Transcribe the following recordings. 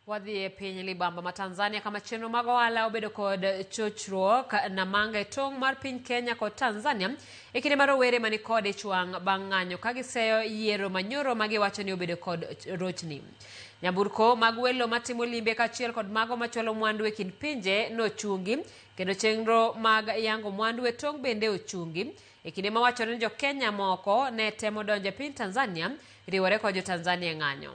Wadhi e piny libamba ma Tanzania kama chenro mag ohala obedo kod chochruok Namanga e tong' mar piny Kenya kod Tanzania e kinde ma rowere mani kod ich wang' bang' ng'anyo ka giseyo yiero manyoro ma giwacho ni obedo kod rochni. Nyamburko mag welo matimo limbe kaachiel kod mago machwalo mwandu e kind pinje nochungi kendo chenro mag yango mwandu e tong' bende ochungi e kinde ma wachore ni jo-Kenya moko ne temo donjo e piny Tanzania riwore kod jo-Tanzania e ng'anyo.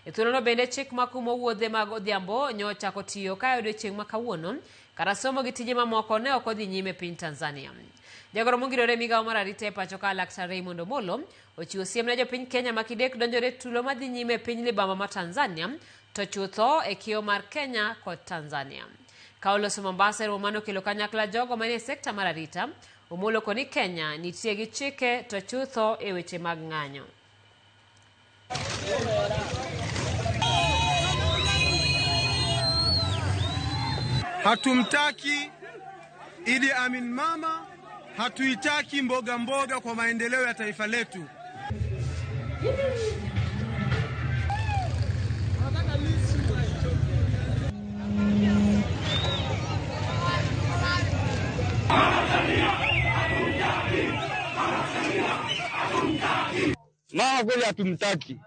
E thuolono bende chik makumo wuodhe mag odhiambo nyo ochako tiyo ka e odiochieng' ma kawuono kata somo gi tije mamoko ne ok odhi nyime e piny Tanzania. Jagoro mongirore e migawo mar arita e pacho ka Laktar Raymond Omolo ochiwo siem ne jopiny Kenya ma kidek donjore e tulo madhi nyime e piny libamba ma Tanzania to chutho e kiewo mar Kenya kod Tanzania. Ka oloso Mombasa e romo mane okelo kanyakla jogo manie sekta mar arita, Omolo koni Kenya nitie gi chike to chutho e weche mag ng'anyo. Hatumtaki Idi Amin mama, hatuitaki mboga mboga kwa maendeleo ya taifa letu. Mama kweli hatumtaki.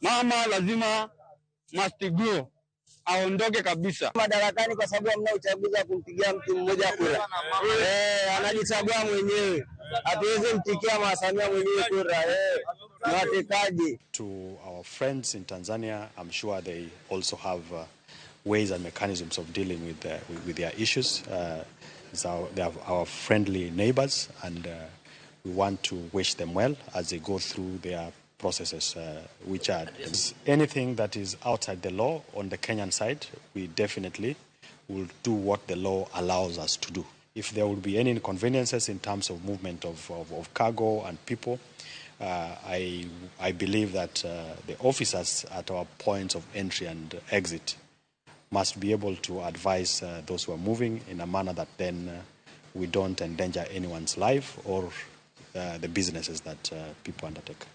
Mama lazima must go, aondoke kabisa madarakani kwa sababu hamna uchaguzi wa kumpigia mtu mmoja kura. Anajichagua mwenyewe, hatuwezi mtikia Mama Samia mwenyewe kura. Ni watekaji. To our friends in Tanzania, I'm sure they also have ways and mechanisms of dealing with their issues. So they are our friendly neighbors, and we want to wish them well as they go through their processes, which are anything that is outside the law on the Kenyan side, we definitely will do what the law allows us to do. If there will be any inconveniences in terms of movement of cargo and people, I believe that the officers at our points of entry and exit must be able to advise those who are moving in a manner that then we don't endanger anyone's life or the businesses that people undertake.